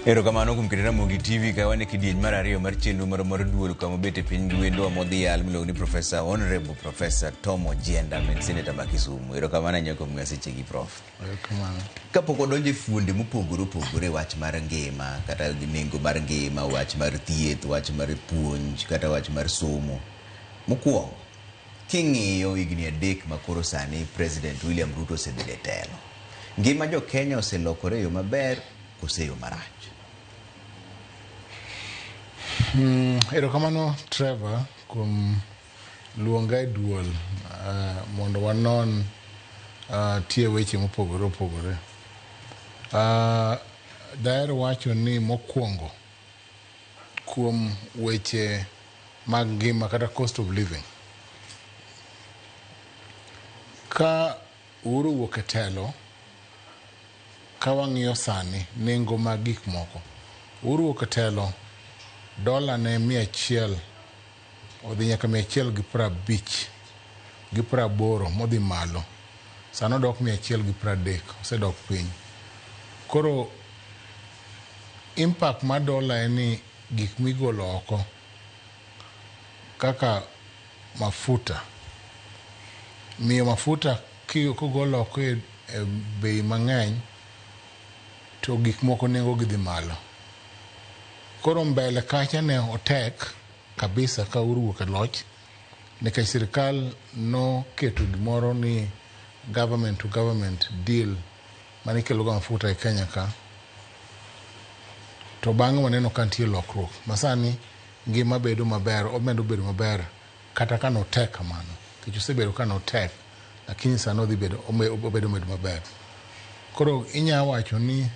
Erokamano kuom keto Ramogi TV ka wan e kidieny mar ariyo mar chenro marwa mar duol kama obet e piny gi wendo wa modhial miluongo ni Professor Honorable Professor Tom Ojienda ma en Senator ma Kisumu. Erokamano ahinya kuom miyowa sechegi Prof. Erokamano. Kapok wadonjo e fuonde mopogore opogore wach mar ngima kata nengo mar ngima, wach mar thieth, wach mar puonj kata wach mar somo. Mokwongo, king'iyo higni 3 ma koro sani President William Ruto osebedo e telo, ngima jo Kenya oselokore e yo maber kose e yo marach? Erokamano Trevor kuom luonga e duol mondo wanon tie weche mopogore opogore. Daher wacho ni mokwongo kuom weche mag ngima kata cost of living. Ka Uhuru owuok e telo, ka wang'iyo sani nengo mag gik moko, Uhuru owuok e telo, dola ne 100 odhi nyaka 150 gi 80 modhi malo. Sani odok 130, osedok piny. Koro impact mar dola en ni gik migolo oko kaka mafuta miyo mafuta kogol oko e bei mang'eny to gik moko nengo gi dhi malo. Koro mbele kacha ne otek kabisa ka Uhuru owuok e loch nikech sirikal noketo gimoro ni government to government deal mane ikelo go mafuta e Kenya ka. To bang'e waneno ka nitie lokruok ma sani ngima bedo maber, omedo bedo maber kata ka notek kamano. Nikech osebedo ka notek, lakini sani odhi bedo, obedo medo maber. Koro inya wacho ni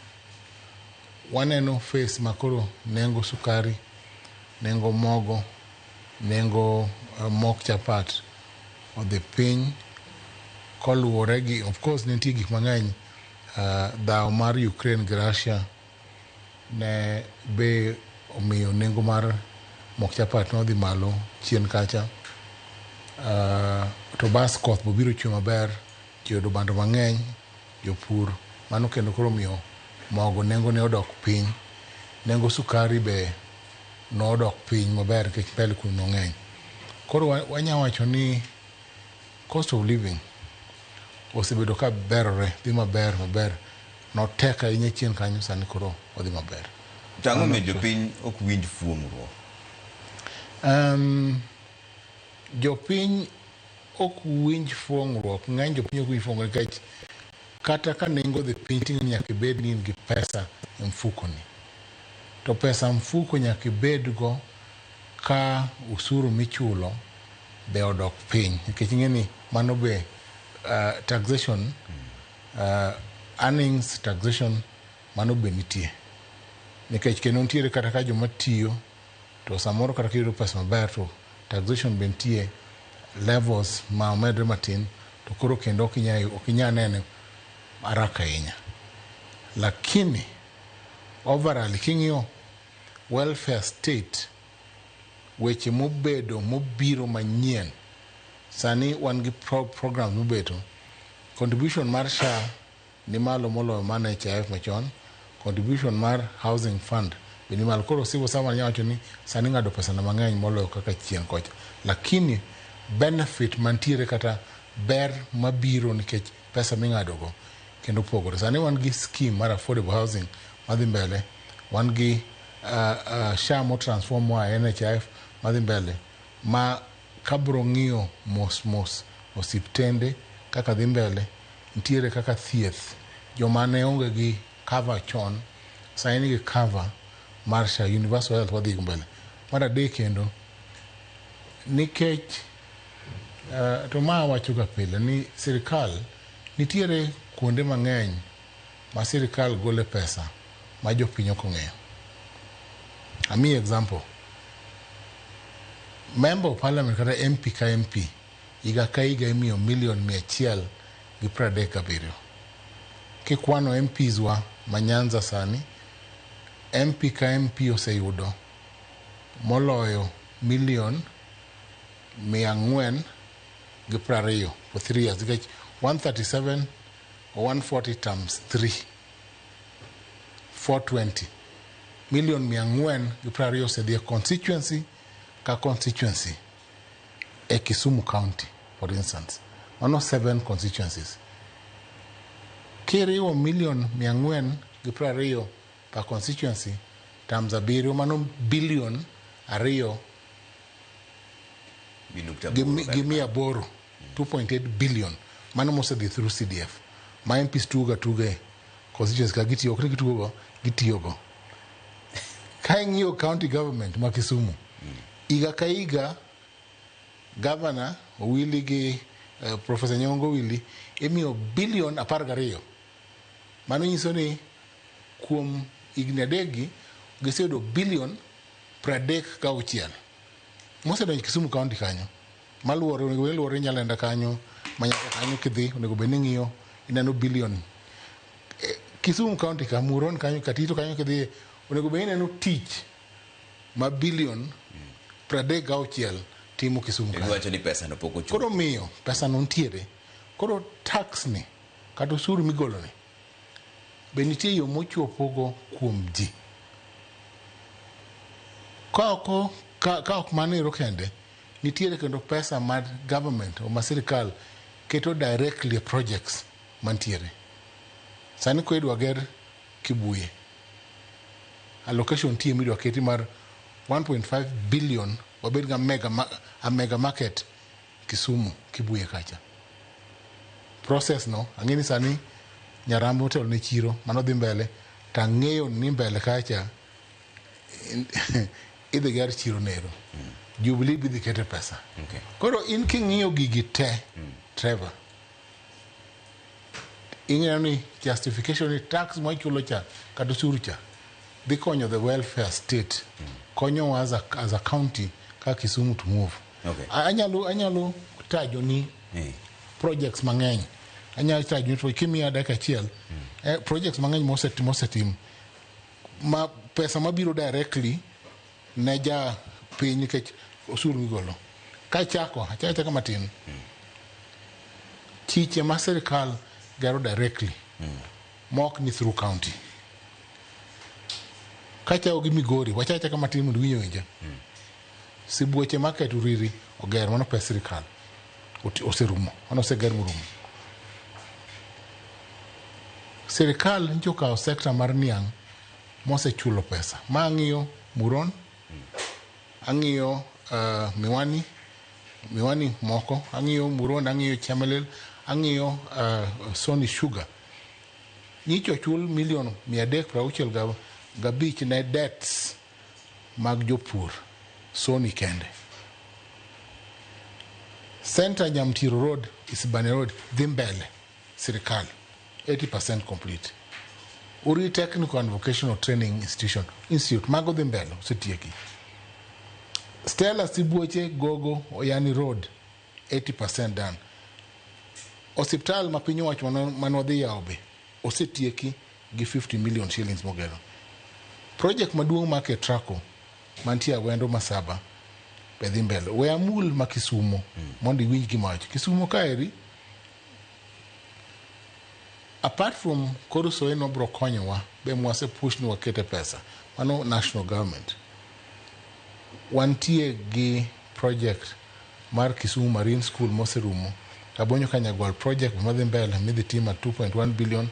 waneno phase ma koro nengo sukari, nengo mogo, nengo mok chapat odhi piny koluwore gi, of course nitie gik mang'eny, dhawo mar Ukraine gi Russia ne be omiyo nengo mar mok chapat nodhi malo chien kacha. To bas koth be obiro chwe maber, ji oyudo bando mang'eny, jopur, mano kendo koro omiyo mogo nengo ne odok piny. Nengo sukari be nodok piny maber nikech mbele kuno nong'eny. Koro wanya wacho ni cost of living osebedo ka berore, dhi maber maber. Notek ahinya chien kanyo, sani koro odhi maber. To ang'o omiyo jopiny ok winj fuong'ruok? Jopiny ok winj fuong'ruok, ng'eny jopiny ok winj fuong'ruok nikech kata ka nengo dhi piny ting'e ni nyaka ibed ni in gi pesa e mfukoni. To pesa mfuko nyaka ibed go ka usuru michulo be odok piny. Nikech ing'e ni mano be taxation, earnings taxation mano be nitie. Nikech kendo nitiere kata ka joma tiyo to samoro kata kiyudo pesa maber to taxation be nitie levels ma omedre matin to koro kendo ok inyal nene haraka ahinya. Lakini overall king'iyo welfare state weche mobedo mobiro manyien sani wan gi programs mobeto contribution mar SHA ni malo moloyo mar NHIF machon, contribution mar housing fund be ni malo. Koro civil servant nyalo wacho ni sani ng'ado pesa na mang'eny moloyo kaka chien kocha. Lakini benefit mantiere kata ber mabiro nikech pesa ming'ado go kendo pogore. Sani wan gi scheme mar affordable housing madhi mbele, wan gi SHA mo transform moa e NHIF madhi mbele ma kabro ng'iyo mos mos osiptende kaka dhi mbele, nitiere kaka thieth, joma ne onge gi cover chon sani nigi cover mar SHA, universal health wadhi mbele. Mar adek kendo, nikech to ma awacho ga pile ni sirikal nitiere kuonde mang'eny ma sirikal gole pesa ma jopiny ok ong'eyo. Amiyi example. Member of Parliament kata MP ka MP higa ka higa imiyo milion 137. Kikwano MPs wa ma Nyanza sani, MP ka MP oseyudo moloyo milion 420 for 3 years. Nikech 137 or 140 times 3, 420. Million 420 osedhi e constituency ka constituency e Kisumu County, for instance. Mano 7 constituencies. Kiriwo million 420 per constituency times 7, mano billion 2 gi 800, 2.8 billion. Mano mosedhi through CDF. Ma MPs tugo tuga e constituency ka gitiyo, ok ni gitugo go, gitiyo go. Ka ing'iyo county government ma Kisumu, higa ka higa governor Owili gi Professor Nyong'o Owili imiyo billion 12. Mano nyiso ni kuom higni 3 gi giseyudo billion 36 mosedonjo Kisumu County kanyo. Maluwore onego bed ni luwore Nyalenda kanyo, manyaka kanyo kidhi onego bed ni ing'iyo ineno billion. Kisumu County ka Muron kanyo Katito kanyo kidhi onego bed ni ineno tich ma billion 36 timo Kisumu kanyo. Iwacho ni pesa no pok ochopo. Koro miyo pesa no nitiere. Koro tax ni kata osuru migolo ni be nitie yo mochopogo kuom ji. Ka ok mano ero kende, nitiere kendo pesa mar government o ma sirikal keto directly e projects mantiere. Sani ko idwa ger Kibuye, allocation nitie midwa keti mar 1.5 billion wabed ga mega market Kisumu Kibuye kacha. Process no ang'e ni sani Nyarambo otelo ne chiro mano dhi mbele, to ang'eyo ni mbele kacha idhi ger chiro nero. Jubilee bidhi kete pesa. Okay. Koro in king'iyo gigi te, Trevor, ing'eyo ni justification ni tax mwachulo cha kata osuru cha dhi konyo the welfare state, konyowa as a county ka Kisumu to move. Okay. Anyalo tajo ni projects mang'eny. Anyalo tajo ni kimiya dakika achiel, projects mang'eny mosetim ma pesa mabiro directly ne ja piny nikech osuru migolo. Kachako, achako matin. Chiche ma sirikal gero directly mok ni through county. Kachako gi Migori, wachako matin mondo iwinj awinja. Sibuoche market Uriri oger mano pes sirikal. Oserumo, mano oseger morumo. Sirikal nyocha okawo sector mar niang' mosechulo pesa. Ma ang'iyo Muron, ang'iyo Miwani moko, ang'iyo Muron, ang'iyo Chemelil, ang'iyo Sony Sugar. Nyicho ochul million 365 ne debts mag jopur Sony kende. Center Nyamtiro Road, Isibani Road, dhi mbele sirikal 80% complete. Uri Technical and Vocational Training Institute mago dhi mbele osetieki. Stella Sibuoche Gogo Oyani Road 80% done. Osiptal ma piny owacho mane wadhi yawo be osetieki gi 50 million shillings mogero. Project maduong' mar Ketraco mantie Awendo Masaba be dhi mbele. We amul ma Kisumu mondo iwinj gima awacho. Kisumu kaeri, apart from koro Soeno bro konyowa be mwase push ni wakete pesa mano national government. Wantie gi project mar Kisumu Marine School moserumo. Kabonyo Kanyagwal project madhi mbele midhi tim at 2.1 billion.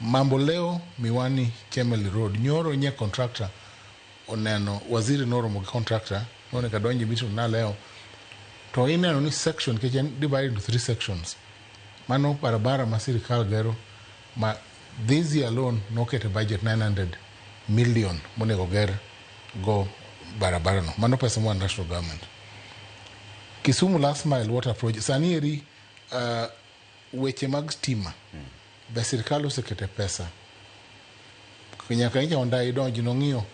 Mamboleo Miwani Chemeli Road nyoro nye contractor oneno waziri noromo gi contractor nonego adonje meeting na leo to ineno ni section nikech en divided into 3 sections. Mano barabara ma sirikal gero ma this year alone nokete budget 900 million monego ger go barabara no. Mano pesa moa national government. Kisumu last mile water project sani eri weche mag stima be sirikal osekete pesa. Nyaka nyocha Ondai donji nong'iyo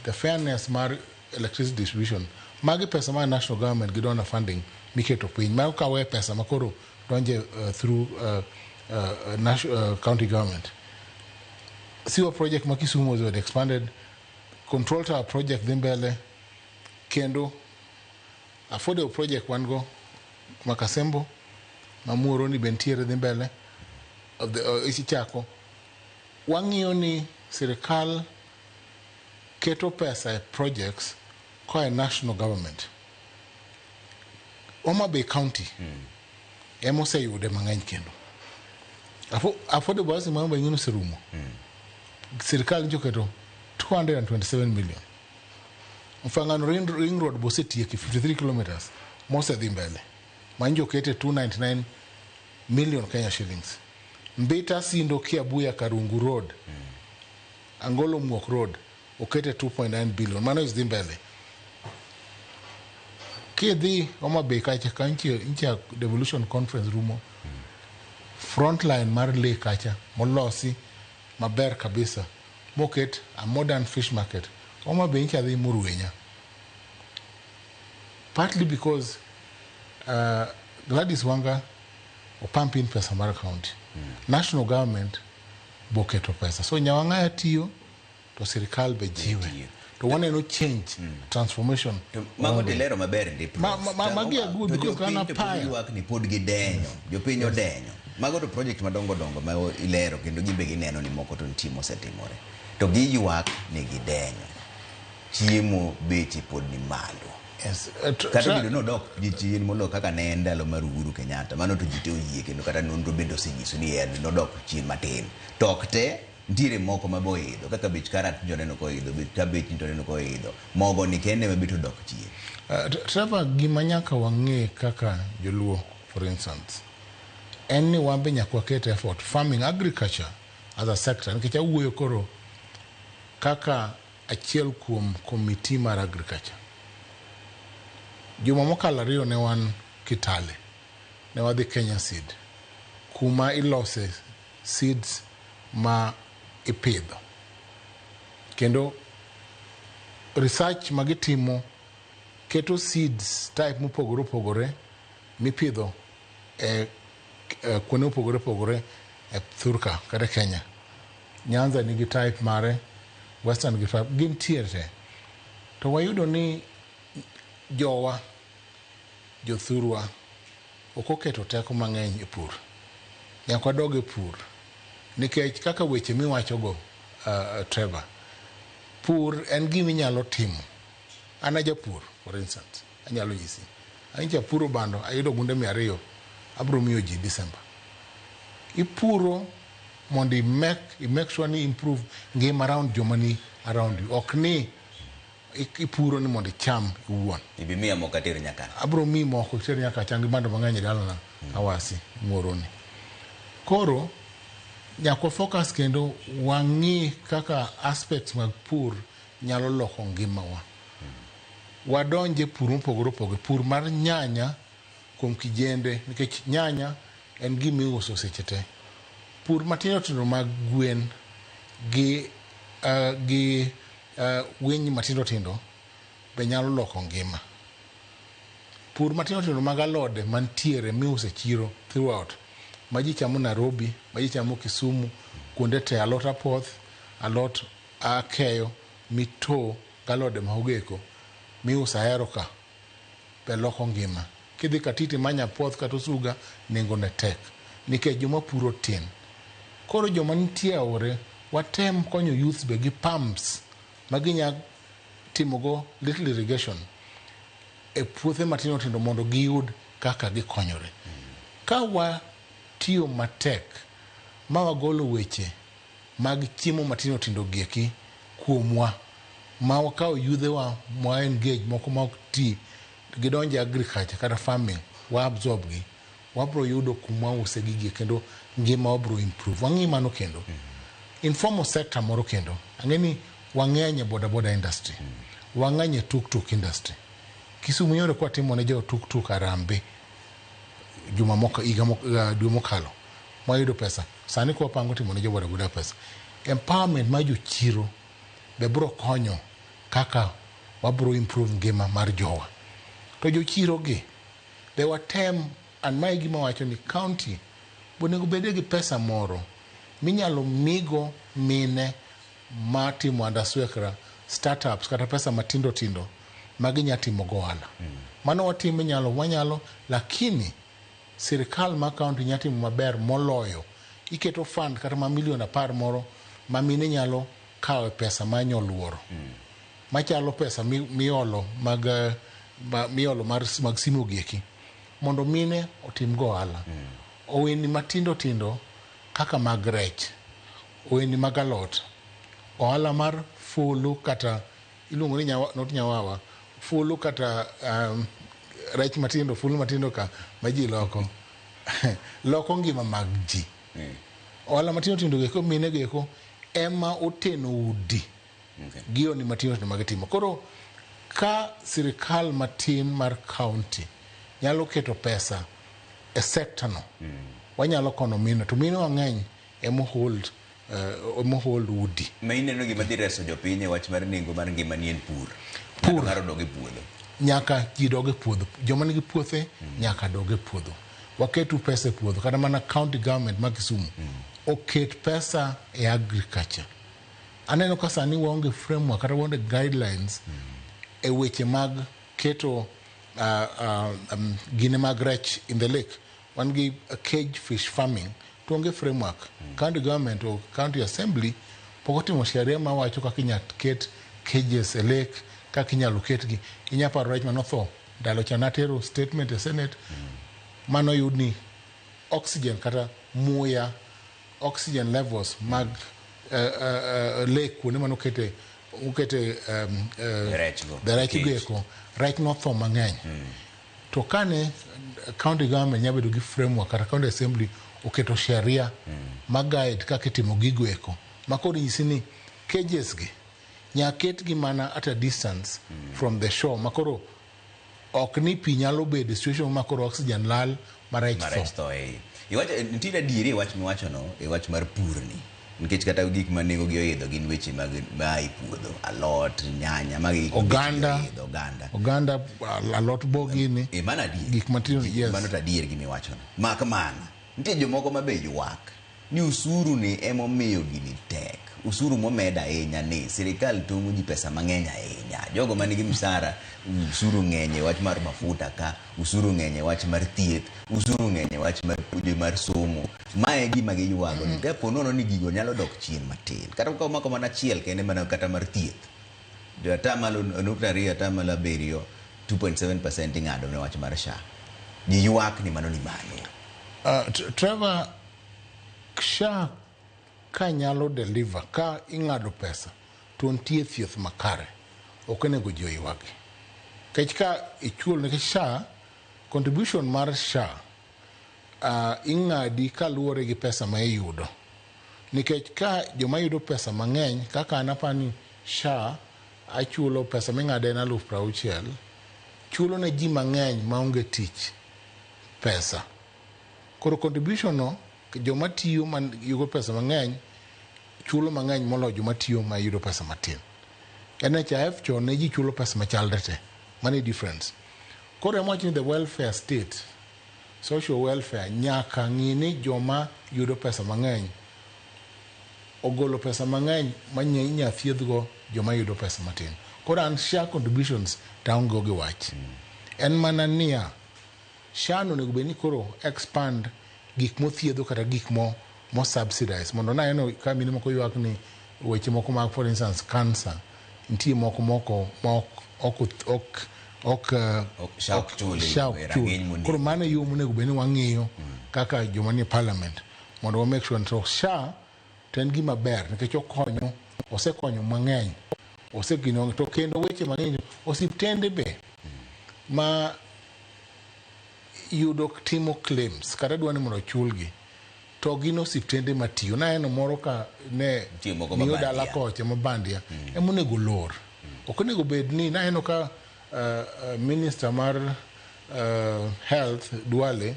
the fairness mar electricity distribution. Magi pesa mar national government gi donor funding miketo piny. Mago kawe pesa makoro donje through county government. Sewer project ma Kisumu was expanded. Control tower project dhi mbele. Kendo affordable project wan go Makasembo ma Muhoroni be nitiere dhi mbele. Ichako wang'iyo ni sirikal keto pesa e projects koa e national government. Homa Bay County ema oseyude mang'eny kendo. Affordable housing ma Homa Bay ng'eno oserumo. Sirikal nyocha oketo 227 million. Mfangano Ring Road bosetieki 53 kilometers mosedhi mbele. Manjo okete 299 million Kenya shillings. Mbita Sindo Kiabuya Karungu Road. Angolo Muok Road okete 2.9 billion. Mano is dhi mbele. Kidhi Homa Bay kacha ka nchi devolution conference rumo. Frontline mar lake kacha molosi maber kabisa moket a modern fish market. Homa Bay ncha dhi Murwenya. Partly because Gladys Wanga opump in pesa mar county. National government boketo pesa. So Nyawang'aya tiyo to sirikal be jiwe. To waneno change, transformation. To mago tilero maber ndi. Magi are good because kana paya. Ywak ni pod gidenyo, jopiny odenyo. Mago to project madongo dongo ma ilero kendo gimbe gineno ni moko to nitie mosetimore. To giywak ni gidenyo. Chiemo beche pod ni malo. Yes. Kata obedo ni odok ji chien moloyo kaka ne en ndalo mar Uhuru Kenyatta, mano to ji te oyie kendo kata nonro bende osenyiso ni en nodok chien matin. To ok te, nitiere moko ma boidho kaka bech karat nyo neno koidho, bech kabich to neno koidho. Mogo ni kende ema bet odok chien. Trevor, gima nyaka wang'e kaka joluo, for instance, en ni wan be nyaka waket effort farming agriculture as a sector nikech awuoyo koro kaka achiel kuom committee mar agriculture. Juma mokalo ariyo ne wan Kitale, ne wadhi Kenya Seed, kuma ilose seeds ma ipidho. Kendo research ma gitimo keto seeds type mopogore opogore mipidho e kuonde mopogore opogore e thurka kata Kenya. Nyanza nigi type mare, Western gi type, gintiere te. To wayudo ni jowa, jothurwa, ok oketo teko mang'eny e pur. Nyaka wadog e pur. Nikech kaka weche miwachogo, Trevor, pur en gima inyalo timo. An a japur, for instance, anyalo nyisi. Anyicha apuro bando, ayudo gunde 200, abiro miyo ji December. Ipuro mondo i make sure ni improve ngima around joma ni around you. Ok ni ipuro ni mondo icham iwuon. Ibi miya moko ater nyaka. Abiro miyi moko iter nyaka chan gi bando mang'eny e dalana Awasi Muoroni. Koro nyaka focus kendo wang'i kaka aspects mag pur nyalo loko ngimawa. Wadonje pur mopogore opogore. Pur mar nyanya kuom kijende nikech nyanya en gima iuso seche te. Pur matindo tindo mag gwen gi winy matindo tindo be nyalo loko ngima. Pur matindo tindo mag alode mantiere miuso e chiro throughout ma ji chamo Nairobi, ma ji chamo Kisumu, kuonde te alot apoth, alot akeyo, mito gi alode ma ogeko miuso Ahero ka be loko ngima. Kidhi Katiti imanyo apoth kata osuga, nengo ne tek nikech joma puro tin. Koro joma nitie aore watem konyo youths be gi pumps ma ginya timogo little irrigation e puothe matindo tindo mondo giyud kaka gikonyore. Ka watiyo matek ma wagolo weche mag chiemo matindo tindo gieki kuomwa ma wakawo yudhewa ma engage moko ma ok ti gidonjo e agriculture kata farming wa absorb gi wabro yudo kuma wause gigi kendo ngima wabro improve. Wang'i mano kendo. Informal sector moro kendo. Ang'e ni wang'eny e boda boda industry. Wang'eny e tuk tuk industry. Kisumu yore kwa timo ne jo tuk tuk arambe juma moko higa dwe mokalo mwayudo pesa sani kwa pango timo ne jo boda boda pesa empowerment mar jochiro be bro konyo kaka wabro improve ngima mar jowa to jochiro gi be watem an mae gima wacho ni county onego bede gi pesa moro minyalo migo mine matimo underswekra startups kata pesa matindo tindo ma ginya timo go ohala. Mano watimo nyalo wanyalo lakini sirikal ma county nya timo maber moloyo iketo fund kata ma milion 10 moro ma mine nyalo kawo pesa ma nyoluoro. Machalo pesa miolo mag miolo mar mag simu gieki mondo mine otim go ohala. Ohendni matindo tindo kaka mag rech, ohendni mag alot, ohala mar fulu kata iluongo ni nyawa, not nyawawa, fulu kata rech matindo, fulu matindo ka ma ji loko loko ngima mag ji. Ohala matindo tindo gieko mine gieko ema oteno udi gi ohni matindo tindo magitimo. Koro ka sirikal matin mar county nyalo keto pesa e sector no, wanyalo kono mine to mine mang'eny emo hold emo hold udi. Ma ineno gima dhi reso jopiny e wach mar nengo mar ngima ni en pur. Pur. Ng'ato ng'ato dog e puodho. Nyaka ji dog e puodho. Joma nigi puothe nyaka dog e puodho. Waketu pesa e puodho. Kata mana county government ma Kisumu oket pesa e agriculture. Aneno ka sani waonge framework kata waonge guidelines e weche mag keto gine mag rech in the lake. Wan gi cage fish farming to onge framework. County government or county assembly pok otimo sheria mawacho kaka inyalo ket cages e lake, kaka inyalo ketgi. Inya paro rech manotho ndalo cha natero statement e senate manoyud ni oxygen kata muya oxygen levels mag lake kuonde manokete okete Rech go. Rech go Cage. Eko rech notho mang'eny. To kane county government nyalo bedo gi framework kata county assembly oketo sheria ma guide kaka itimo gigo eko ma koro nyisi ni cages gi nyaka ketgi mana at a distance from the shore ma koro ok ni pi nyalo bedo e situation ma koro oxygen lal ma rech Ma tho. Rech tho e iye. Iwacho nitiere adieri e wach miwachono e wach mar purni. Nikech kata gik ma nengo gi oidho gin weche mag maa e puodho, alot, nyanya, magi gik ma bechgi Oganda. oidho, oganda. Oganda, alot bogini. E mano adier. Gik matindo, yes. Mano to adier gimiwachono. Mak mana, nitie jomoko ma be ywak ni usuru ni emomiyo gini tek. Usuru momed ahinya ni sirikal tong'o ji pesa mang'eny ahinya. Jogo manigi msara, usuru ng'eny e wach mar mafuta ka, usuru ng'eny e wach mar thieth, usuru ng'eny e wach mar puonjo mar somo. Mae e gima giywago ni kapo nono ni gigo nyalo dok chien matin. Kata ka omako mana achiel kende mana kata mar thieth. Jo atamalo 0.2 atamalo 7 2.7% ing'ado ne wach mar SHA. Ji ywak ni mano ni malo. Trevor, SHA ka nyalo deliver ka ing'ado pesa to nitie thieth makare ok onego ji oywagi nikech ka ichulo nikech SHA contribution mar SHA ing'adi kaluwore gi pesa ma iyudo nikech ka joma yudo pesa mang'eny kaka an apani SHA achulo pesa ming'ado en 60,000 chulo ne ji mang'eny maonge tich pesa. Koro contribution no joma tiyo man yudo pesa mang'eny chulo mang'eny moloyo joma tiyo ma yudo pesa matin. NHIF chon ne ji chulo pesa machalre te. Mano e difference. Koro ema wacho ni the welfare state, social welfare nyaka ng'i ni joma yudo pesa mang'eny ogolo pesa mang'eny ma inya thiedhgo joma yudo pesa matin. Koro an SHA contributions to aonge go gi wach. En mana niya, SHA no onego bed ni koro expand gik mothiedho kata gik mo subsidize mondo naneno ka mine moko ywak ni weche moko mag for instance cancer nitie moko moko ma ok SHA ok chul e SHA ok chul. Rang'iny monego. Koro mano e yo monego bed ni wang'iyo kaka joma nie parliament mondo wa make sure ni to SHA to en gima ber nikech okonyo osekonyo mang'eny osegino to kendo weche mang'eny osiptende be ma yudo timo claims kata dwa ni mondo ochulgi to gin osiptende matiyo naneno moro ka ne Nitie moko ma miyo dala bandia. Kocha ma bandia ema onego lor ok onego bed ni naneno ka minister mar health Duale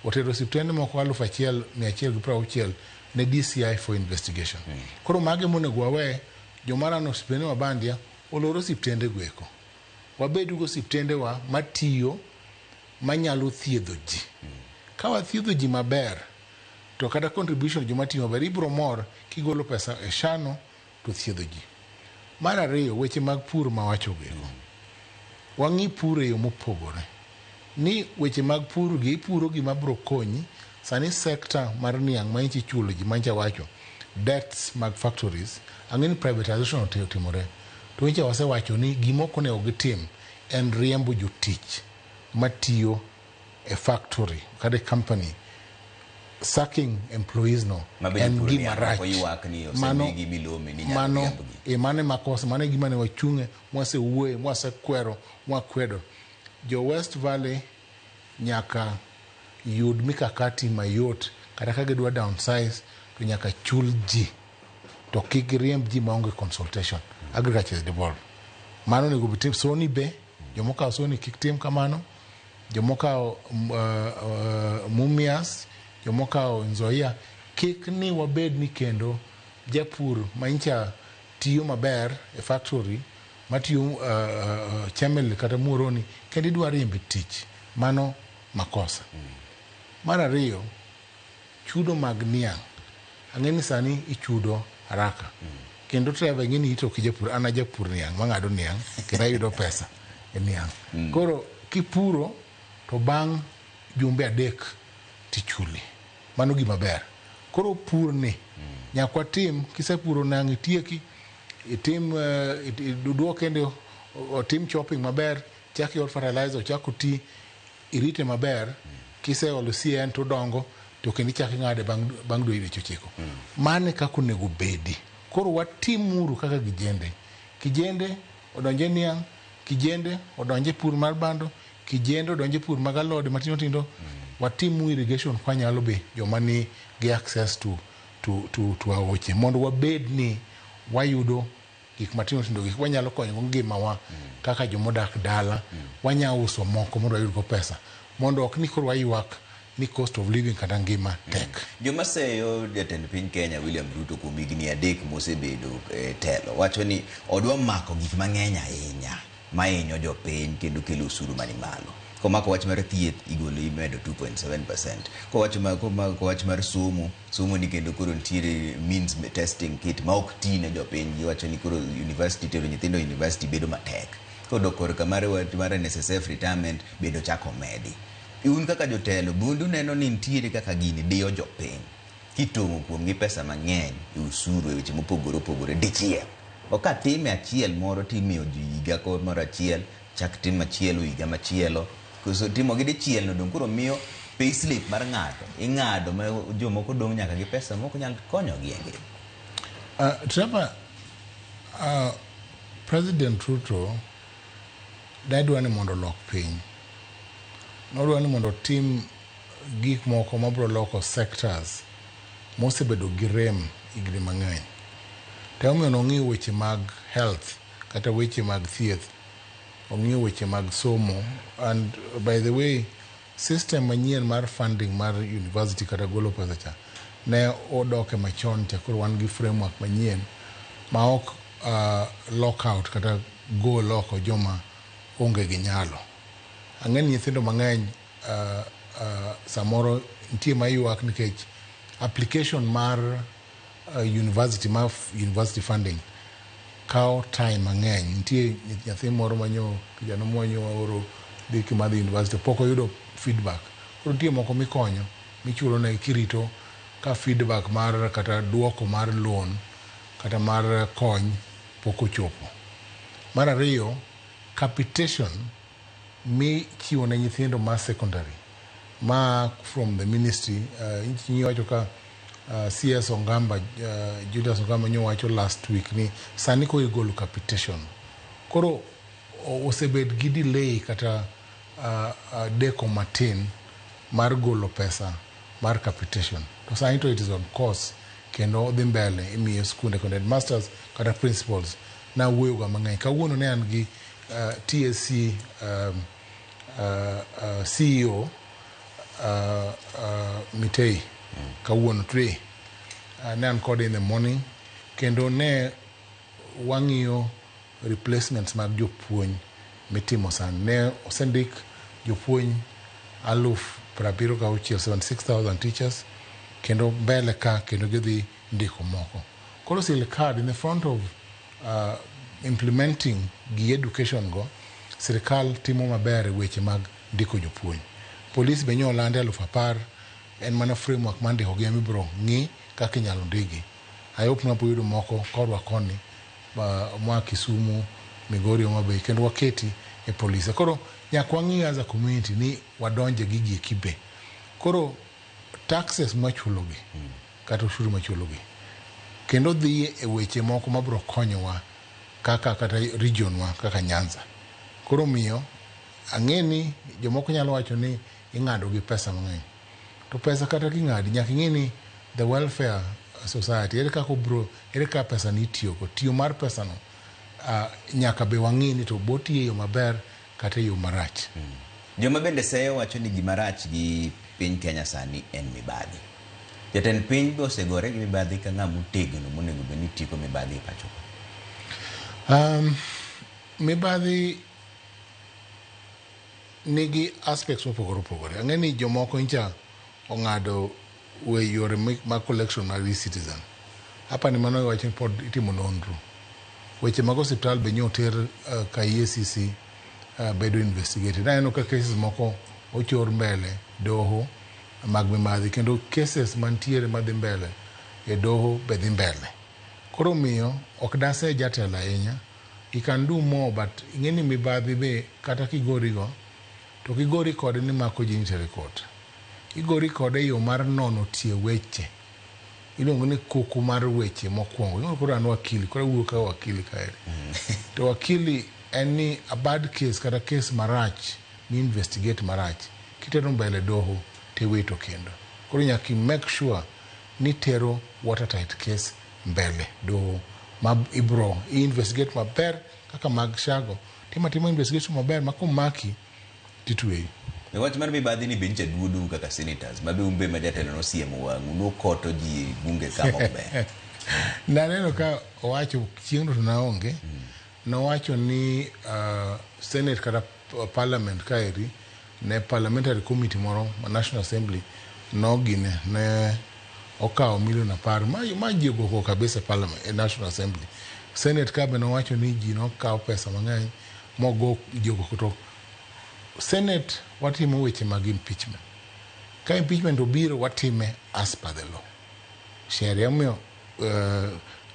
otero osiptende moko 1,160 ne DCI for investigation. Koro mage monego wawe joma rano osiptende ma bandia olor osiptende go eko wabed gi osiptendewa matiyo manyalo thiedho ji. Ka wathiedho ji maber to kata contribution joma tiyo maber ibiro mor kigolo pesa e SHA no to thiedho ji. Mar ariyo weche mag pur mawacho gigo. Wang'i pur e yo mopogore. Ni weche mag pur gi ipuro gima biro konyi sani sector mar niang' ma nyicha ichulo ji manyicha wacho debts mag factories ang'e ni privatization otimore. To nyicha wasewacho ni gima ok onego gitim en riembo jotich matiyo e factory kata e company. Sacking employees no Ma be en jopur gima niang' rach. moko ywak ni Mano- osemigi milome ni inyalo mano riembgi. e mano ema kosa, mano e gima ne wachung'e, mwasewuoye, mwasekwero, mwakwedo. Jo West Valley nyaka yud mikakati mayot, kata ka gidwa downsize to nyaka chul ji, to kik giriemb ji maonge consultation. Agriculture is devolved. Mano onego bed Soni be, jomokawo Soni kik tim kamano, jomokawo Mumias, jomokawo Nzoia, kik ni wabed ni kendo japur manyicha tiyo maber e factory matiyo Chemelil kata Muhoroni kendo idwa riembe tich. Mano makosa. Mar ariyo, chudo mag niang'. Ang'e ni sani ichudo haraka. Kendo Trevor, ing'e ni ito ok japur, an ajapur niang' mang'ado niang' kendo ayudo pesa e niang'. Koro kipuro to bang' jumbe 3 tichuli. Mano gima ber. Koro pur ni nyaka watim, kisepuro niang' itieki, itim iduok kendo otim chopping maber, chak iol fertilizer, ochak oti, irite maber, kiseolo CN to odongo, to kendo ichak ing'ade bang' dweche 9. Mano e kaka onego bedi. Koro watimuru kaka kijende. Kijende odonje niang', kijende odonje pur mar bando, kijende odonje pur mag alode matindo tindo. Watimu irrigation kwanyalo be joma ni gi access to aoche mondo wabed ni wayudo gik matindo tindo, gik wanyalo konyogo ngimawa kaka jomodak dala. Wanya uso moko mondo wayud go pesa, mondo ok ni koro waywak ni cost of living kata ngima tek. Joma seyo jatend piny Kenya William Ruto kuom higni 3 mosebedo e telo wacho ni odwa mako gik mang'eny ahinya mahinyo jopiny kendo kelo osuru mani malo. Komako wach mar thieth, igolo imedo 2.7%. Komako wach mar somo, somo ni kendo koro nitiere means testing kit ma ok ti ne jopiny. Giwacho ni koro university, tero nyithindo university bedo matek. Kodok korka mar wach mar NSSF retirement bende ochako omedi. Un kaka jotelo, bundu neno ni nitiere kaka gini diyo jopiny kitong'o kuomgi pesa mang'eny e osuru e weche mopogore opogore dichiel. Ok katime achiel moro timiyo ji higa moro achiel, chak tim machielo higa machielo. Koso timo gi dichiel no dong' koro miyo payslip mar ng'ato ing'ado ma jomoko dong' nyaka gi pesa mok nyal konyogi e ngima. Trevor, President Ruto ne dwa ni mondo olok piny. Nodwa ni mondo otim gik moko mabiro loko sectors mosebedo gi rem higni mang'eny. To emomiyo nong'iyo weche mag health kata weche mag thieth, ong'iyo weche mag somo. And by the way, system manyien mar funding mar university kata golo pesa cha ne odoke machon cha, koro wan gi framework manyien ma ok lock out kata gol oko joma onge gi nyalo. Ang'e ni nyithindo mang'eny samoro nitie maywak nikech application mar university mar university funding kawo time mang'eny. Nitie nyathi moro manyo kijana mwanyo waoro dhi Kimathi University, pok oyudo feedback. Koro nitie moko mikonyo michulo ne kirito ka feedback mar kata duoko mar loan kata mar kony pok ochopo. Mar ariyo, capitation michiwo ne nyithindo mar secondary ma from the ministry, iwacho ka CS Ongamba, Julius Ongamba nyowacho last week ni sani koro igolo capitation. Koro osebed gi delay kata deko matin mar golo pesa mar capitation. To sani to it is on course kendo odhi mbele, imiyo skunde kendo headmasters kata principals nawuoyo ga mang'eny. Kawuono ne an gi TSC CEO Mitei kawuono today. Ne an kode in the morning kendo ne wang'iyo replacements mag jopuonj mitimo sani. Ne osendik jopuonj 76,000, 76,000 teachers, kendo mbele ka kendo gidhi ndiko moko. Koro sirikal in the front of implementing gi education go, sirikal timo maber e weche mag ndiko jopuonj. Polis be nyo olandi 10,000, en mana framework mar ndiko gi emibiro ng'i kaka inyalo ndikgi. I hope ni wabiro yudo moko korwa koni. moa Kisumu, Migori, Homa Bay, kendo waketi e polise. Koro nyaka wang'i as a community ni wadonje gigi eki be. Koro taxes mwachulogi kata ushuru mwachulogi kendo dhi e weche moko mabiro konyowa kaka kata region wa kaka Nyanza. Koro miyo ang'e ni jomoko nyalo wacho ni ing'ado gi pesa mang'eny. To pesa kata king'adi nyaka ing'e ni the welfare society ere kaka obro ere kaka pesa ni itiyogo. Tiyo mar pesa no nyaka be wang'e ni to botiyo e yo maber kata e yo marach. Joma bende seyo wacho ni gima rach gi piny Kenya sani en mibadhi. Jatend piny be osegore gi mibadhi ka ng'ama otegno monego bed ni tieko mibadhi e pacho ka. Mibadhi nigi aspects mopogore opogore. Ang'e ni jomoko ncha ong'ado we yore mag collection mag e-citizen. Hapa ni mano wacho ni pod itimo nonro. Weche mag osiptal be nyoter ka EACC bedo investigated. Aneno ka cases moko ochor mbele doho mag mibadhi kendo cases mantiere madhi mbele e doho be dhi mbele. Koro miyo ok dase jatelo ahinya. He can do more, but ing'e ni mibadhi be kata kigorigo to kigori kode ni mako ji nitere court. Igori kode e yo mar nono tie weche. Iluongo ni kuku mar weche mokwongo. Ing'e koro an wakili, koro awuoyo ka wakili kaeri. To wakili en ni a bad case kata case marach mi investigate marach kitero mbele doho tiwito kendo. Koro nyaka i make sure ni tero watertight case mbele doho ma ibro i investigate maber kaka mag Shago. Timo atima investigation maber ma komaki titweyi. E wach mar mibadhi ni be nyicha duodo kaka senators ma be un be ma jatelo nosiemo wang'u nokoto ji e bunge kama ok ber. Naneno ka owacho chieng'no to naonge. Nowacho ni Senate kata Parliament kaeri ne parliamentary committee moro ma National Assembly nogine ne okawo milion 10 ma ji ogo koko kabisa e Parliament e National Assembly. Senate ka be nowacho ni ji nokawo pesa mang'eny mogo ji ogo koko. To Senate watimo weche mag impeachment. Ka impeachment obiro watime as per the law. Sheria omiyo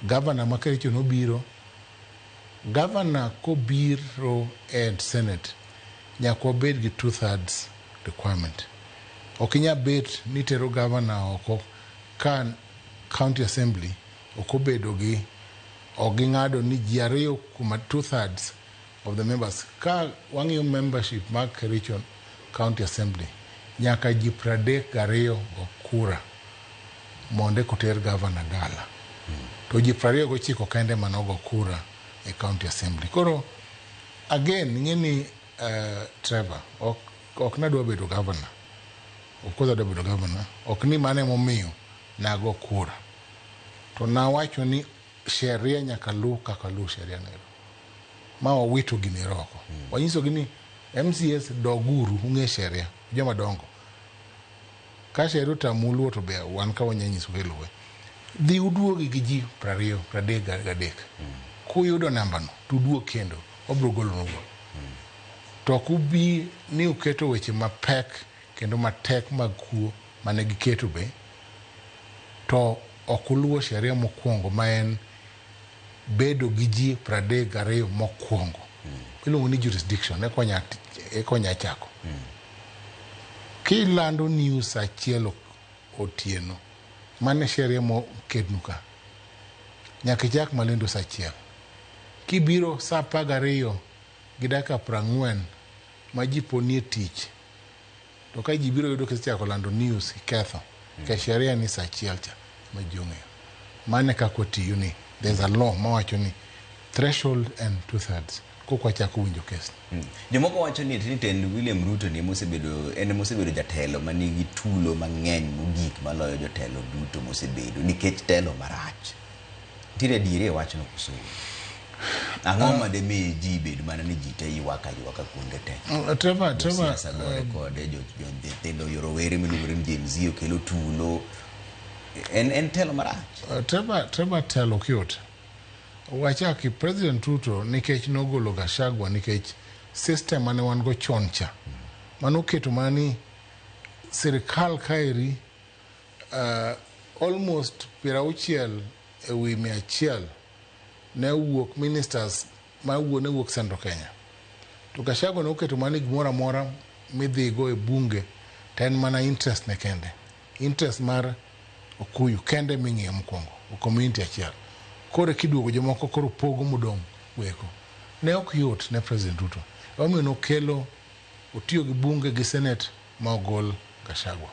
governor ma Kericho nobiro. Governor kobiro e Senate nyaka wabed gi 2/3 requirement. Ok inyal bet ni tero governor oko ka county assembly ok obedo gi ok ging'ado ni ji ariyo kuom 2/3 of the members. Ka wang'iyo membership mag Kericho County Assembly nyaka ji 32 go kura mondo eka oter governor dala. To ji 29 kende manogo kura e County Assembly. Koro again ing'e ni Trevor ok nadwa bedo governor. Of course adwa bedo governor. Ok ni mano emomiyo nago kura. To nawacho ni sheria nyaka luw kaka luw sheria nero. Ma wawito gini oko. Wanyisogi ni MCS doguru ung'e sheria joma dongo. Ka sheria otamou luwo to be wan ka wanya nyisou kaka iluwe. Dhi uduogi gi ji 20, 33. Kuyudo namba no tuduog kendo wabiro golonugo. To ok ubi ni uketo weche mapek kendo matek mag kuo mane giketo be to ok uluwo sheria mokwongo ma en bedo gi ji 32 mokwongo. Iluongo ni jurisdiction eka chako. Kilando news saa 1 otieno, mano e sheria moketnu ka. Nyaka ichak malendo saa 1. Kibiro saa 12:40 ma ji pod nie tich, to ka ji biro yudo kisechako lando news iketho. Nikech sheria ni saa 1 cha ma ji ong'eyo. Mano e kaka watiyo ni there's a law mawacho ni threshold and 2/3 kok wachako winjo kes. Jomoko wacho ni tend William Ruto ni mosebedo en mosebedo jatelo manigi tulo mang'eny mogik maloyo jotelo duto mosebedo nikech telo marach. Nitiere adieri e wachno koso? Ang'o ma demi ji bed mana ni ji te ywak aywaka kuonde te? Trevor, Josiasa gore kode, jo nyithindo rowere miluongo ni Gen Z okelo tulo. En telo marach. Trevor telo ok yot. Wachaki President Ruto nikech nogolo Gachagua nikech system mane wan go chon cha. Mano keto mana ni sirikal kaeri almost 60 ewi 100 ne owuok ministers ma wuok ne wuok Central Kenya. To Gachagua ne oketo mana ni gimoro amora midhigo e bunge to en mana interest ne kende. Interest mar Okuyu kende ming'iyo mokwongo, community achiel. Koro kiduogo jomoko koro pogo modong' weko. Ne ok yot ne President Ruto. Emomiyo nokelo otiyo gi bunge gi senate ma ogol Gachagua.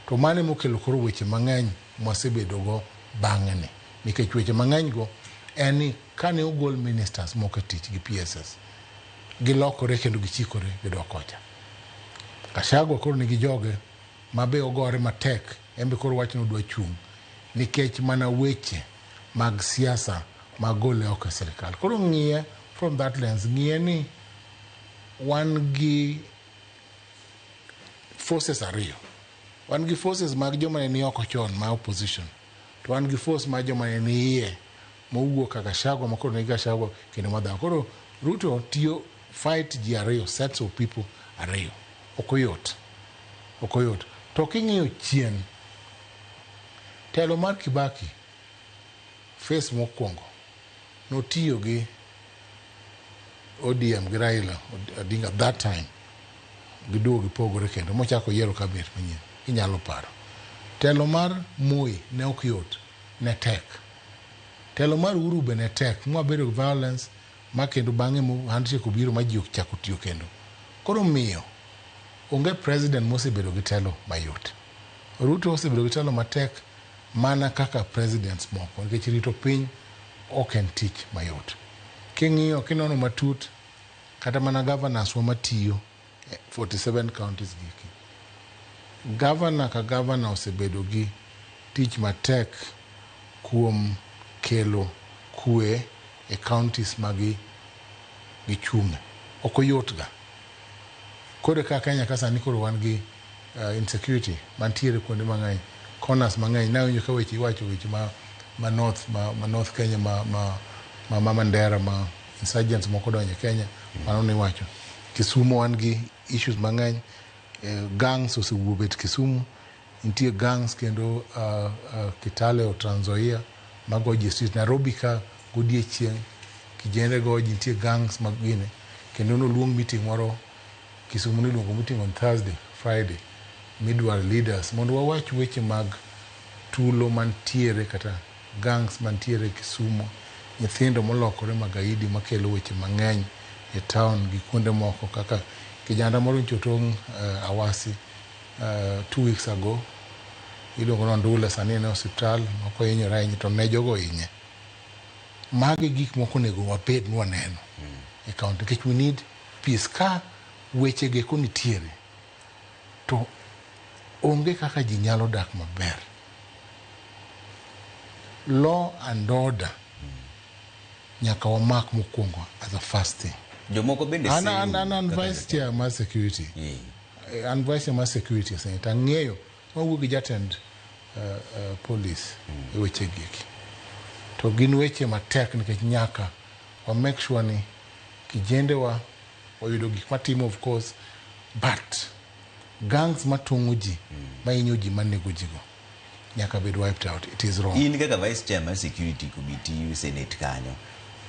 To mano emokelo koro weche mang'eny mwasebedogo bang'e ni. Nikech weche mang'eny go en ni kane ogol ministers moko e tich gi PSS, gilokore kendo gichikore gidok kocha. Gachagua koro nigi joge ma be ogore matek, en be koro wacho ni odwa chung' nikech mana weche mag siasa mag gole oko e sirikal. Koro ng'iye from that lens, ng'iye ni wan gi forces ariyo. Wan gi forces mag joma ne ni oko chon ma opposition, to wan gi force mar joma ne ni iye mowuok ka Gachagua ma koro nigi Gachagua kendo madhawo. Koro Ruto tiyo fight ji ariyo, sets of people ariyo. Ok oyot. Ok oyot. To king'iyo chien, telo mar Kibaki, phase mokwongo, notiyo gi ODM gi Raila Odinga that time giduogo gipogore kendo mochako yiero cabinet manyien inyalo paro. Telo mar Moi ne ok yot, ne tek. Telo mar Uhuru be ne tek, mwabedo gi violence ma kendo bang'e mo handshake obiro ma ji ochako tiyo kendo. Koro miyo onge president mosebedo gi telo mayot. Ruto osebedo gi telo matek mana kaka presidents moko nikech rito piny ok en tich mayot. King'iyo kinono matut kata mana governors wa matiyo 47 counties giki. Governor ka governor osebedo gi tich matek kuom kelo kwe e counties ma gichung'e. Ok oyot ga. Koro ka Kenya ka sani koro wan gi insecurity mantiere kuonde mang'eny, corners mang'eny. Nawinjo ka weche iwacho weche ma north ma North Kenya ma Mandera ma insurgents moko donjo e Kenya, mano niwacho. Kisumu wan gi issues mang'eny. Gangs osewuok bet Kisumu. Nitie gangs kendo Kitale o Trans Nzoia mago ji e street. Nairobi ka godiechieng' kijende go ji nitie gangs mag gine. Kendo noluong meeting moro Kisumu niluongo meeting on Thursday, Friday midwaro leaders mondo wawach weche mag tulo mantiere kata gangs mantiere Kisumu, nyithindo molokore magaidi makelo weche mang'eny e town gi kuonde moko kaka kijana moro nyocha otong' Awasi 2 weeks ago iluongo ni Ondula sani en e osiptal ok ohinyore ahinya to ne jogo ohinye. Magi gik moko onego wabed ni waneno e county nikech we need peace. Ka weche gi eko nitiere to onge kaka ji nyalo dak maber. Law and order nyaka wamak mokwongo as a first thing. Jomoko bende An vice chair mar security. An vice chair mar security e Senate. Ang'eyo wawuo gi jatend police e weche gi eki. To gin weche matek nikech nyaka wa make sure ni kijendewa oyudo gik matimo, of course, but gangs matong'o ji, mahinyo ji, manego ji go nyaka bed wiped out. It is wrong. In kaka vice chair mar security committee senate kanyo,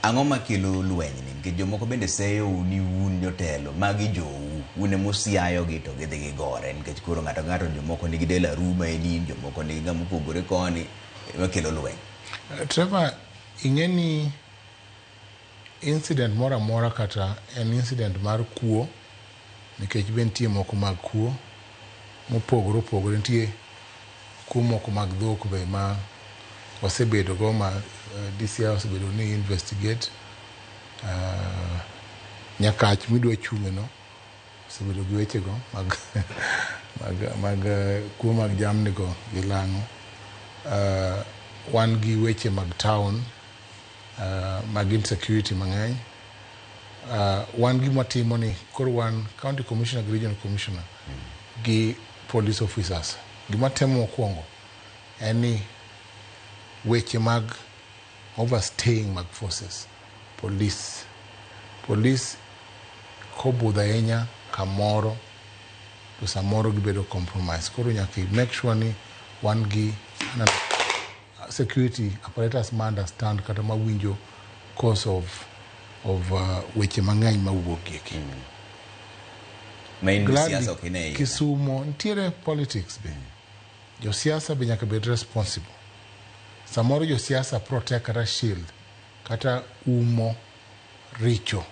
ang'o makelo lweny ni? Nikech jomoko bende seyou ni un jotelo magi jou un emosiayogi to gidhi gigore nikech koro ng'ato ka ng'ato jomoko nigi del aruma en in jomoko nigi ng'ama opogore koni ema kelo lweny. Trevor, ing'e ni incident moro amora kata en incident mar kuo nikech be nitie moko mag kuo mopogore opogore, nitie kuo moko mag dhok be ma wasebedo go ma DCI osebedo ni investigate Nyakach midwa chung'e no osebedo gi wechego mag kuo mag jamni go gi lang'o. Wan gi weche mag town mag insecurity mang'eny. Wan gima watimo ni koro wan county commissioner gi regional commissioner gi police officers, gima temo mokwongo en ni weche mag overstaying mag forces police kobudho ahinya kamoro to samoro gibedo compromise. Koro nyaka i make sure ni wan gi security apparatus ma understand kata mawinjo cause of weche mang'eny mawuok eki. Ma in Gladly, siasa ok ine iye. Kisumo nitiere politics be. Josiasa be nyaka bed responsible. Samoro josiasa protect kata shield kata umo richo.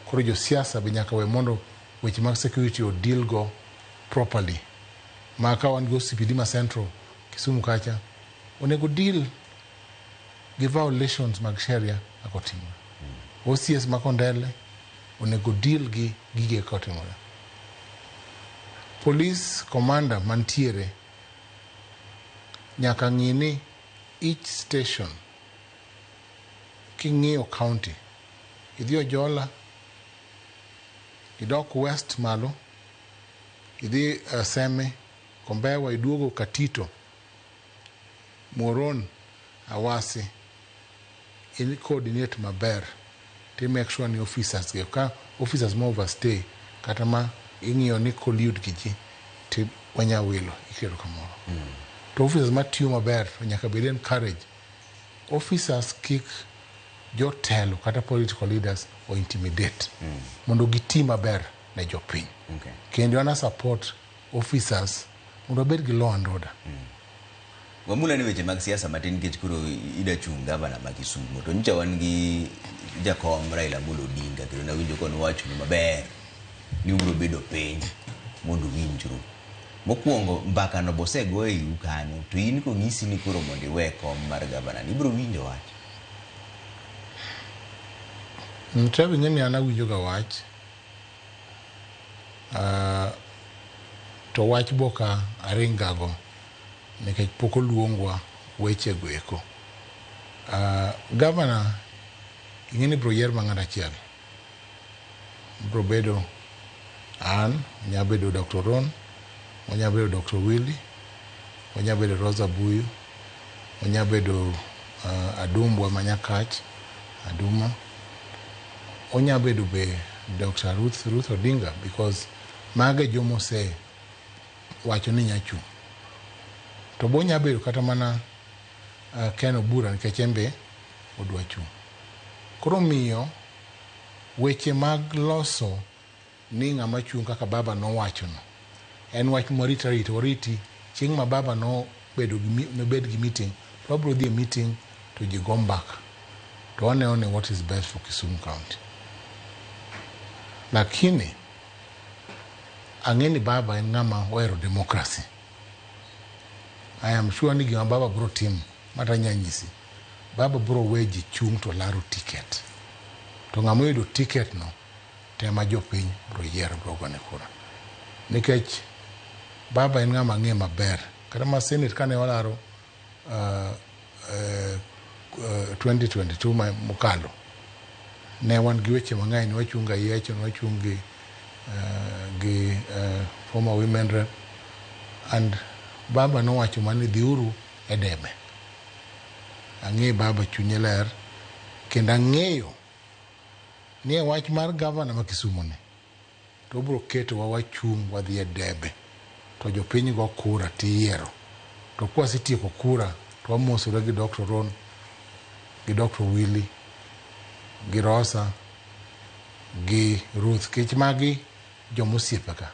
Koro josiasa be nyaka we mondo weche mag security o deal go properly. Ma ka wan gi OCPD ma Central Kisumu kacha, onego deal gi violations mag sheria kaka otimore. OCS ma Kondele onego deal gi gige kaka otimore. Police commander mantiere nyaka ng'i ni each station king'iyo county idhi Ojola idok west malo idhi Seme Kombewa iduogo Katito Muhoroni Awasi in coordinate maber ti make sure ni officers gi ka officers ma overstay kata ma ing'iyo ni collude gi ji ti wanya wilo ikelo kamoro. To officers matiyo maber to nyaka bed encourage. Officers kik jotelo kata political leaders o intimidate mondo giti maber ne jopiny. Kendo an a support officers mondo wabed gi law and order. Wamula ni weche mag siasa matin nikech koro ida chung' gavana ma Kisumu to nyocha wan gi jakom Raila Amolo Odinga kendo nawinjo ka nowachonu maber ni ubiro bedo piny mondo uwinjru. Mokwongo mbaka no bosego e iu kanyo to in kong'isi ni koro mondo iwe kom mar gavana ni ibiro winjo wach. Trevor ing'e ni an awinjo ga wach to wach boka aringago nikech pok oluongwa wechego eko. Gavana ing'e ni ibiro yier ma ng'ato achiel. Biro bedo an, onya bedo Dr. Ron, onya bedo Dr. Willy, onya bedo Rosa Buyu, onya bedo Adumbwa Manyakach, Aduma, onya bedo be Dr. Ruth Odinga because mago e joma ose wacho ni nya chung'. To bo onya bedo kata mana Ken Obura nikech en be odwa chung'. Koro omiyo weche mag loso ni ng'ama chung' kaka baba nowachono en wach mwarito arita wariti chieng' ma baba nobedo gi nobed gi meeting to wabiro dhi e meeting to ji go mbaka to waneno ni what is best for Kisumu County. Lakini ang'e ni baba en ng'ama ohero democracy. I am sure ni gima baba biro timo mata anya nyisi baba biro we ji chung' to laro ticket to ng'ama oyudo ticket no tema jopiny biro yiero biro gone kura nikech baba en ng'ama ang'e maber kata ma senate kane walaro 2022 ma mokalo ne wan gi weche mang'eny ne wachung' gi Ayiecho ne wachung' gi former women rep and baba nowacho mana ni dhiuru e debe ang'e baba chunye ler kendo ang'eyo ni e wach mar gavana ma Kisumu ni to obiro ketowa wachung' wadhi e debe to jopiny go kura tiyiero to kwasetieko kura to wamosore gi Dr. Ron gi Dr. Willy gi Rosa gi Ruth kech magi jomosiepe ka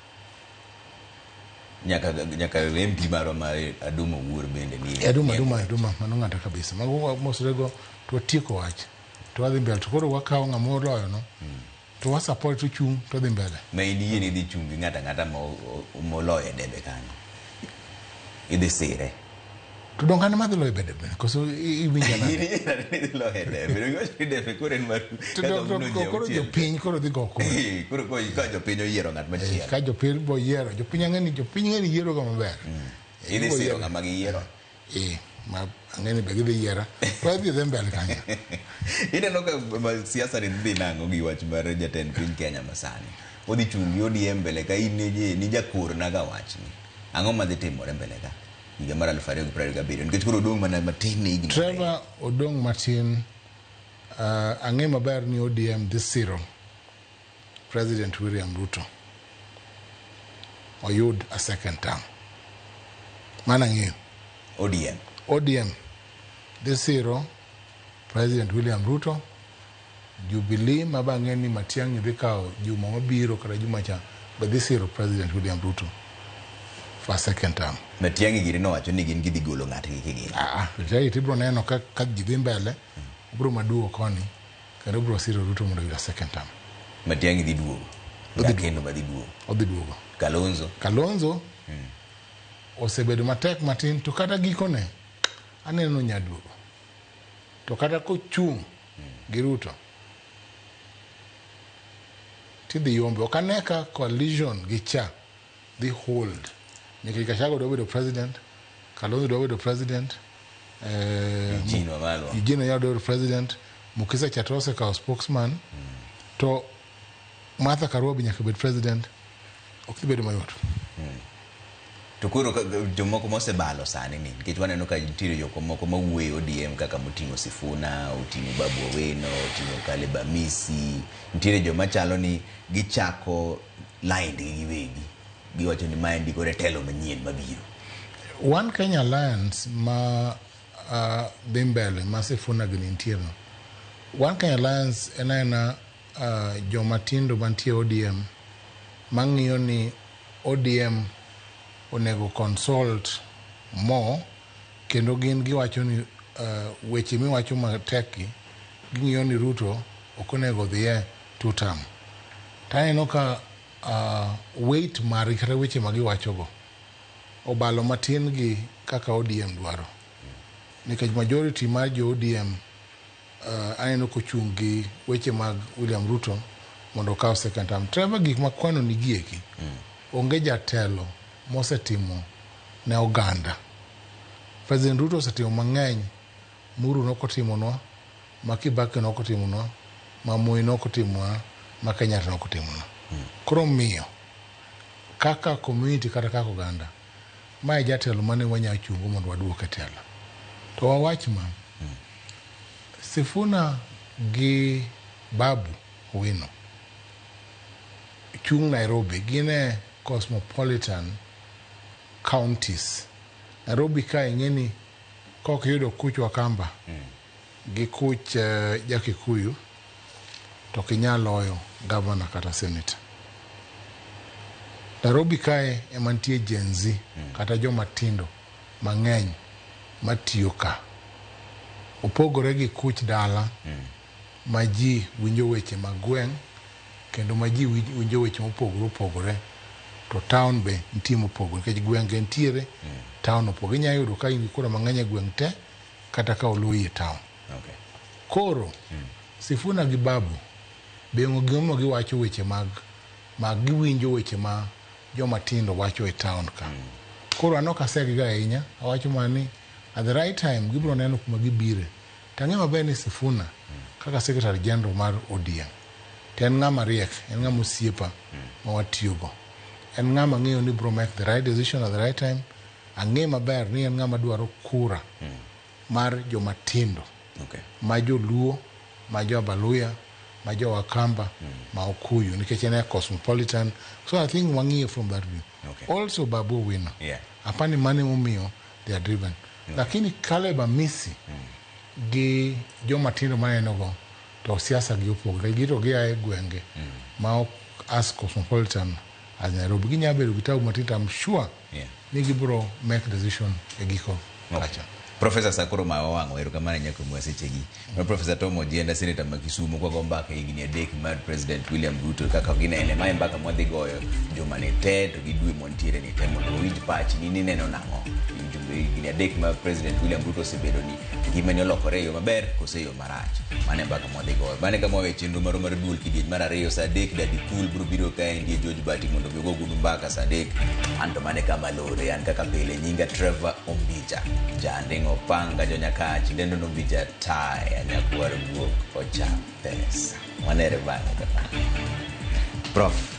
Nyaka MP marwa ma Aduma Owuor bende ni Aduma Aduma Aduma mano ng'ato kabisa mago wamosore go to watieko wach to wadhi mbele to koro wakawo ng'ama oloyo no to wa support to chung' to dhi mbele. Ma in iyie ni idhi chung' gi ng'ato ang'ata moloyo e debe kanyo idhi sire. To donge an ema dhi loyo e debe koso iwinja nade? In iyie nade ni idhi loyo e debe iwacho ni debe koro en maru To kaka un ji koro auchiel. Jopiny koro dhi go kura. Koro ka jopiny oyiero ng'at machielo ka jopiny bo yiero jopiny ang'e ni jopiny ng'e ni yiero ga maber. Idhi siro ng'ama giyiero. Ma ang'e ni be gidhi yiera to adhi dhi mbele kanyo. Ineno ka siasa ni dhi nang'o gi wach mar jatend piny Kenya masani odhi chung' gi ODM mbele ka in ni jakorna ga wachni ang'o madhi timore mbele ka higa mar 2027 nikech koro odong' mana matin ne higni ariyo. Trevor odong' matin ang'e maber ni ODM dhi siro President William Ruto oyud a second term. Mano ang'eyo. ODM ODM dhi siro President William Ruto. Jubilee ma bang'e ni Matiang'i dhi kawo juma mabiro kata juma cha be dhi siro President William Ruto for a second term. Matiang'i giri nowacho ni gin gidhi golo ng'atgi kigin. Matiang'i tibiro neno ka ji dhi mbele, obiro maduogo koni kendo obiro siro Ruto mondo oyud a second term. Matiang'i dhi duogo. Odhi Kendo madhi duogo. Odhi duogo. Kalonzo. Kalonzo osebedo matek matin to kata gikone aneno nyaduogo. To kata kochung' gi Ruto tidhi yombe. Ok ane ka coalition gi cha dhi hold. Nikech Gachagua dwa bedo president, Kalonzo dwa bedo president, Eugene Wamalwa. Eugene Wamalwa dwa bedo president, Mukisa cha to osekawo spokesman, to Martha Karua be nyaka bed president. Ok dhi bedo mayot. To koro jomoko mosebalo sani ni nikech waneno ka nitiere jok moko mawuoyo ODM kaka moting'o Sifuna, oting'o Babu Owino, oting'o Caleb Amisi, nitiere joma chalo ni gichako line gi giwegi. Giwacho ni maendi koro e telo manyien mabiro. One Kenya Alliance ma dhi mbele ma Sifuna gi nitie no. One Kenya Alliance en aena joma tindo mantie ODM mang'iyo ni ODM onego consult more kendo gin giwacho ni weche miwacho matek gi ging'iyo ni Ruto ok onego dhiye two term. Taneno ka weight margi kata weche ma giwachogo obalo matin gi kaka ODM dwaro. Nikech majority mar jo ODM aneno kochung' gi weche mag William Ruto mondo okaw second term. Trevor, gik makwano ni gieki, onge jatelo mosetimo ne oganda. President Ruto osetimo mang'eny, Muru nokotimonwa, ma Kibaki nokotimonwa, ma Moi nokotimonwa, ma Kenyatta nokotimonwa. Koro miyo kaka community kata kaka oganda, mae jatelo mane wanyalo chungo mondo waduok e telo. To wawach ma, Sifuna gi Babu Owino chung' Nairobi, gin e cosmopolitan counties. Nairobi ka ing'e ni kok iyudo kuch Wakamba gi kuch Jakikuyu to ok inyal loyo governor kata senator. Nairobi kae ema nitie Gen Z kata joma tindo mang'eny matiyo ka. Opogore gi kuch dala ma ji winjo weche mag gweng' kendo ma ji winjo weche mopogore opogore to town be nitie mopogore nikech gwenge nitiere town opogore. Inyalo yudo ka in gi kura mang'eny e gweng' te kata ka oluwi e town. Koro Sifuna gi Babu be gimomiyo giwacho weche mag giwinjo weche ma joma tindo wacho e town ka. Koro an ok asegiga ahinya, awacho mana ni at the right time gibiro neno kuma gibire. Tang'e maber ni Sifuna kaka Secretary General mar ODM to en ng'ama riek, en ng'ama osiepa ma watiyogo. En ng'ama ng'eyo ni biro make the right decision at the right time. Ang'e maber ni en ng'ama dwaro kura mar joma tindo. Ma joluo, ma jo Abaluya, ma jo Wakamba, ma Okuyu, nikech en e cosmopolitan. So I think wang'iyo from that view. Also Babu Owino. Apani mane momiyo they are driven. Lakini Caleb Amisi gi joma tindo maneno go to siasa gi opogore. Gito gia e gwenge ma ok as cosmopolitan as Nairobi. Ginyalo bedo gi tabu matin, I'm sure ni gibiro make decision e giko kacha. Professor Sakuro Mawang'o, erokamano ahinya kuom sechegi. Ma Professor Tom Ojienda, Senator ma Kisumu, kwago mbaka higni 3 mar President William Ruto kaka ginene. Mae mbaka mwadhi goyo juma ni te to gi dwe mantiere ni te mondo wawinj pachi ni nineno nang'o. Higni 3 ma President William Ruto osebedo ni ngimane olokore e yo maber kose e yo marach. Mano e mbaka mwadhi goyo. Mano e kama wawe chenro marwa mar duol kidieny mar 2 saa 3 Daddy Cool biro biro kaendi e George Bati mondo mi ogo godo mbaka saa 3. An to mano e kama lore. An kaka pile nyinga Trevor Ombija. Janding'o panga jonyakach dendo no Ombija taya nyakwar guok ocha pesa. Wanere bang'e. Prof.